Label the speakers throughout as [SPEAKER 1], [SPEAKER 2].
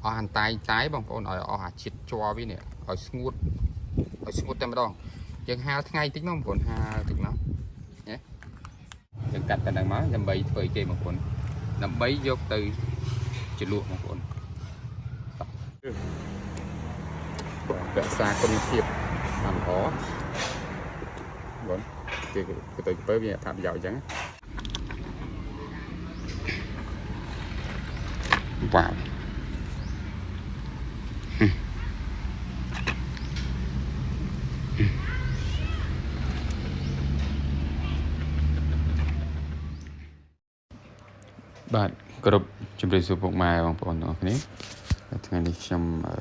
[SPEAKER 1] អស់អន្តាយតែបងប្អូនឲ្យអស់អាជាតិជ័រវានេះឲ្យស្ងួតឲ្យស្ងួតតែម្ដងយើងហាលថ្ងៃតិចមកបងប្អូនហាលតិចមកណាយើងកាត់តែហ្នឹងមកដើម្បីធ្វើអីគេបងប្អូនដើម្បីយកទៅជ្រលក់បងប្អូនរក្សាគុណភាពបានល្អបងគេគេទៅពើវាអត្ថប្រយោជន៍អញ្ចឹងវ៉ាវ បាទគ្រប់ជម្រាបសួរពុកម៉ែបងប្អូនទាំងអស់គ្នាថ្ងៃនេះខ្ញុំអឺ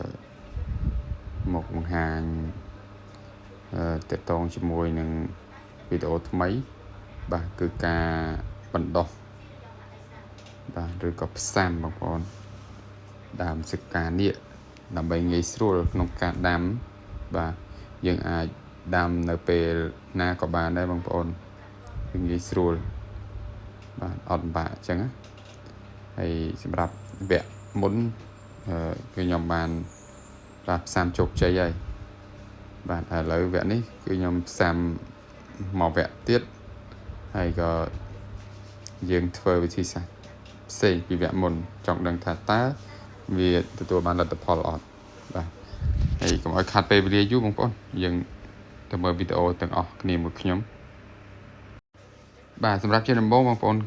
[SPEAKER 1] មកបង្ហាញអឺតកតងជាមួយនឹងវីដេអូថ្មីបាទគឺការបណ្ដោះបាទឬក៏ផ្សាំបងប្អូនដើមសិកានៀកដើម្បីងាយស្រួលក្នុងការដាំបាទយើងអាចដាំនៅពេលណាក៏បានដែរបងប្អូនគឺងាយស្រួលបាទអត់ពិបាកអញ្ចឹងណា ហើយសម្រាប់វគ្គមុនអឺគឺខ្ញុំបានបាទផ្សាំជោគជ័យហើយបាទឥឡូវវគ្គនេះគឺខ្ញុំផ្សាំមកវគ្គទៀតហើយក៏យើងធ្វើវិធីសាស្ត្រផ្សេងពីវគ្គមុនចង់ដឹងថាតើវាទទួលបានលទ្ធផលអត់បាទហើយកុំឲ្យខាត់ពេលវេលាយូរបងប្អូនយើងទៅមើលវីដេអូទាំងអស់គ្នាមួយខ្ញុំបាទសម្រាប់ជាដំបូងបងប្អូន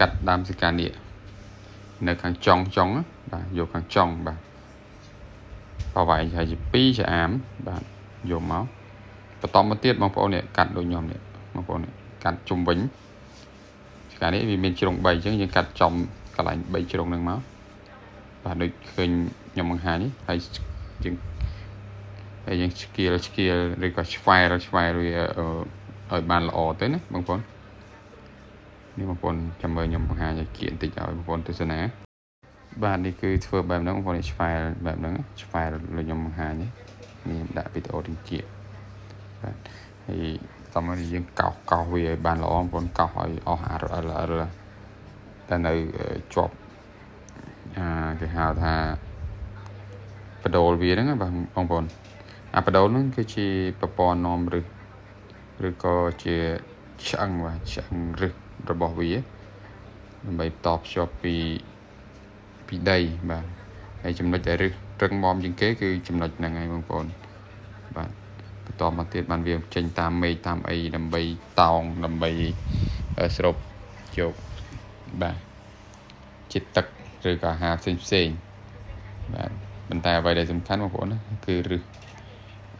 [SPEAKER 1] កាត់ដើមសិកានេះ នៅខាងចុងចុងណាបាទយកខាងចុងបាទប្រវែងហើយជា2ចាអាមបាទយកមកបន្តមកទៀតបងប្អូននេះកាត់ដូចខ្ញុំនេះបងប្អូននេះកាត់ជុំវិញកាលនេះវាមានជ្រុង3អញ្ចឹងយើងកាត់ចំកន្លែង3ជ្រុងហ្នឹងមកបាទដូចឃើញខ្ញុំបង្ហាញនេះហើយយើងហើយយើងឆ្កៀលឆ្កៀលឬក៏ឆ្វែលឆ្វែលវាឲ្យបានល្អទៅណាបងប្អូននេះបងប្អូនចាំមើលខ្ញុំបង្ហាញឲ្យគៀកបន្តិចឲ្យបងប្អូនទស្សនា បាទនេះគឺធ្វើបែបហ្នឹងបងប្អូននេះឆ្វែលបែបហ្នឹងឆ្វែលដូចខ្ញុំបង្ហាញនេះនេះដាក់វីដេអូទាំងជាបាទហើយតាមនេះយើងកោសកោសវាឲ្យបានល្អបងប្អូនកោសឲ្យអស់អារអិលអិលតែនៅជាប់អាគេហៅថាបដូលវាហ្នឹងបាទបងប្អូនអាបដូលហ្នឹងគឺជាប្រព័ន្ធនាំរឹសឬក៏ជាឆ្អឹងបាទឆ្អឹងរឹសរបស់វាដើម្បីតភ្ជាប់ពី ពីដីបាទហើយចំណុចដែលរឹសរឹងមាំជាងគេគឺចំណុចហ្នឹងហើយបងប្អូនបាទបន្តមកទៀតបានវាចេញតាមមេឃតាមអីដើម្បីតោងដើម្បីស្រូបយកបាទជាតិទឹកឬក៏អាហារផ្សេងផ្សេងបាទប៉ុន្តែអ្វីដែលសំខាន់បងប្អូនណាគឺរឹស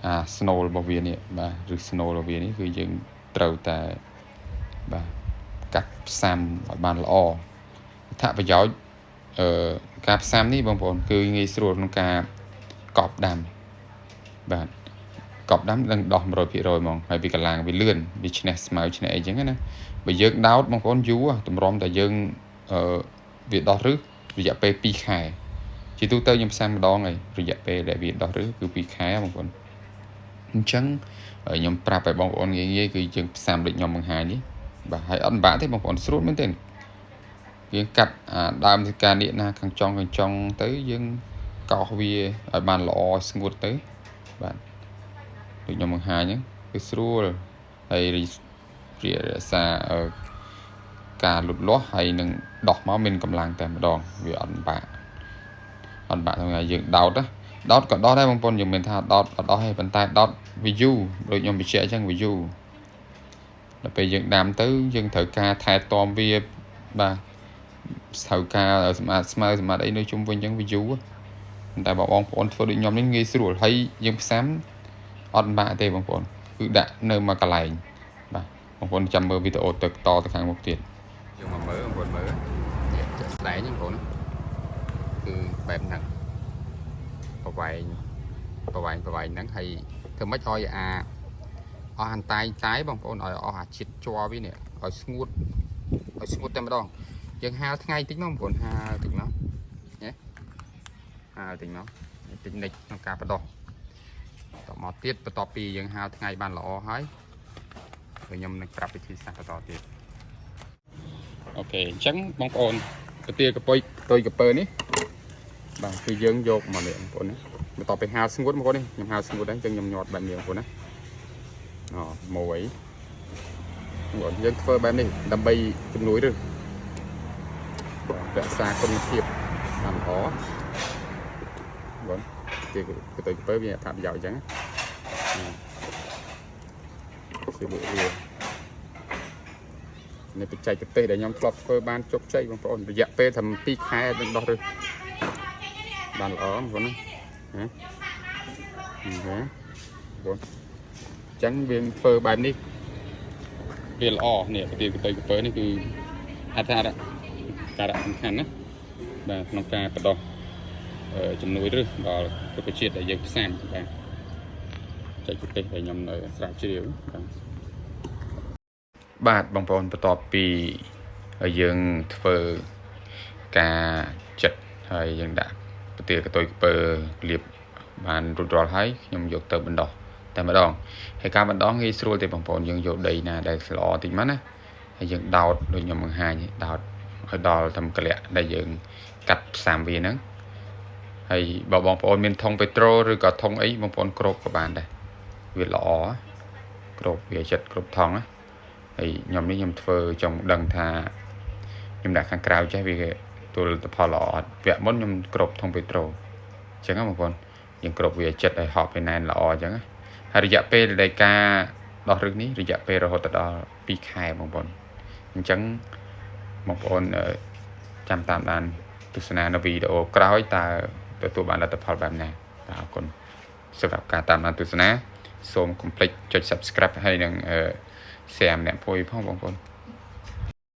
[SPEAKER 1] អាស្នូលរបស់វានេះបាទរឹសស្នូលរបស់វានេះគឺយើងត្រូវតែបាទកាត់ផ្សាំឲ្យបានល្អអត្ថប្រយោជន៍ អឺការផ្សាំនេះបងប្អូនគឺងាយស្រួលក្នុងការកប់ដាំបាទកប់ដាំនឹងដោះ100%ហ្មងហើយវាកលាំងវាលឿនវាឈ្នះស្មៅឈ្នះអីចឹងណាបើយើងដោតបងប្អូនយូរតម្រាំតែយើងអឺវាដោះរឹសរយៈពេល2ខែជាទូទៅខ្ញុំផ្សាំម្ដងហើយរយៈពេលដែលវាដោះរឹសគឺ2ខែបងប្អូនអញ្ចឹងខ្ញុំប្រាប់ឲ្យបងប្អូនងាយងាយគឺយើងផ្សាំដូចខ្ញុំបង្ហាញនេះបាទហើយអត់ពិបាកទេបងប្អូនស្រួលមែនទេ យើងកាត់អាដើមសិកានេះណាខាងចុងខាងចុងទៅយើងកោសវាឲ្យបានល្អស្ងួតទៅបាទដូចខ្ញុំបង្ហាញហ្នឹងគឺស្រួលហើយរក្សាការលូតលាស់ហើយនឹងដោះមកមានកម្លាំងតែម្ដងវាអត់ពិបាកអត់ពិបាកថ្ងៃយើងដោតណាដោតក៏ដោះដែរបងប្អូនយើងមិនថាដោតអត់ដោះទេប៉ុន្តែដោតវាយូរដូចខ្ញុំបញ្ជាក់អញ្ចឹងវាយូរដល់ពេលយើងដាំទៅយើងត្រូវការថែទាំវាបាទ ត្រូវការសម្អាតស្មៅសម្អាតអីនៅជុំវិញអញ្ចឹងវាយូរតែបើបងប្អូនធ្វើដូចខ្ញុំនេះងាយស្រួលហើយយើងផ្សាំអត់ពិបាកទេបងប្អូនគឺដាក់នៅមួយកន្លែងបាទបងប្អូនចាំមើលវីដេអូទៅតទៅខាងមុខទៀតយើងមកមើលបងប្អូនមើលនេះជាក់ស្ដែងបងប្អូនគឺបែបហ្នឹងប្រវែងប្រវែងប្រវែងហ្នឹងហើយធ្វើម៉េចឲ្យអាអស់អន្តាយតែបងប្អូនឲ្យអស់អាជាតិជ័រវានេះឲ្យស្ងួតឲ្យស្ងួតតែម្ដង យើងហាលថ្ងៃតិចមកបងប្អូនហាលតិចមកណាហាលតិចមកតិចនិចក្នុងការបដោះតមកទៀតបន្ទាប់ពីយើងហាលថ្ងៃបានល្អហើយខ្ញុំនឹងប្រាប់វិធីសាស្ត្របន្តទៀត OK អញ្ចឹងបងប្អូនពទាកពុយកតុយកពើនេះ បាទគឺយើងយកមកនេះបងប្អូនណាបន្ទាប់ពីហាលស្ងួតបងប្អូននេះខ្ញុំហាលស្ងួតហើយអញ្ចឹងខ្ញុំញាត់បែបនេះបងប្អូនណាអូមួយបងប្អូនយើងធ្វើបែបនេះដើម្បីជំនួយឬបាទរក្សាគុណភាពបានល្អបងប្អូនគេទៅទៅវាអត្ថប្រយោជន៍អញ្ចឹងណាសិលវានេះបច្ចេកទេសដែលខ្ញុំធ្លាប់ធ្វើបានជោគជ័យបងប្អូនរយៈពេលត្រឹម2ខែនឹងដោះឬបានល្អបងប្អូនណាហ៎OK បងប្អូនអញ្ចឹងវាធ្វើបែបនេះវាល្អនេះប្រទាលកតុយកពើនេះគឺអត្ថការៈសំខាន់ណាបាទក្នុងការបណ្ដុះជំនួយឬដល់រុក្ខជាតិដែលយើងផ្សាំបាទបច្ចេកទេសដែលខ្ញុំនៅស្រាវជ្រាវបាទបាទបងប្អូនបន្ទាប់ពីយើងធ្វើការចិត្តហើយយើងដាក់ប្រទាលកតុយកពើលាបបានរួចរាល់ហើយខ្ញុំយកទៅបណ្ដោះតែម្ដងហើយការបណ្ដោះងាយស្រួលទេបងប្អូនយើងយកដីណាដែលល្អតិចមកណាហើយយើងដោតដូចខ្ញុំបង្ហាញដោតឲ្យដល់ត្រឹមកលៈដែលយើងកាត់ផ្សាំវាហ្នឹងហើយបើបងប្អូនមានធុងពេត្រូឬក៏ធុងអីបងប្អូនគ្របក៏បានដែរវាល្អគ្របវាចិត្តគ្រប់ថងណាហើយខ្ញុំនេះខ្ញុំធ្វើចង់ដឹងថាខ្ញុំដាក់ខាងក្រៅចេះវាទល់ផលល្អអត់វគ្គមុនខ្ញុំគ្របធុងពេត្រូអញ្ចឹងណាបងប្អូនយើងគ្របវាចិត្តឲ្យហប់ឲ្យណែនល្អអញ្ចឹងណាហើយរយៈពេលនៃការដោះរឹសនេះរយៈពេលរហូតដល់2ខែបងប្អូនអញ្ចឹងបងប្អូនចាំតាមដានទស្សនានៅវីដេអូក្រោយតើទទួលបានលទ្ធផលបែបណាបាទអរគុណសម្រាប់ការតាមដានទស្សនាសូមកុំភ្លេចចុច Subscribe ហើយនឹង share ម្នាក់មួយផងបងប្អូន។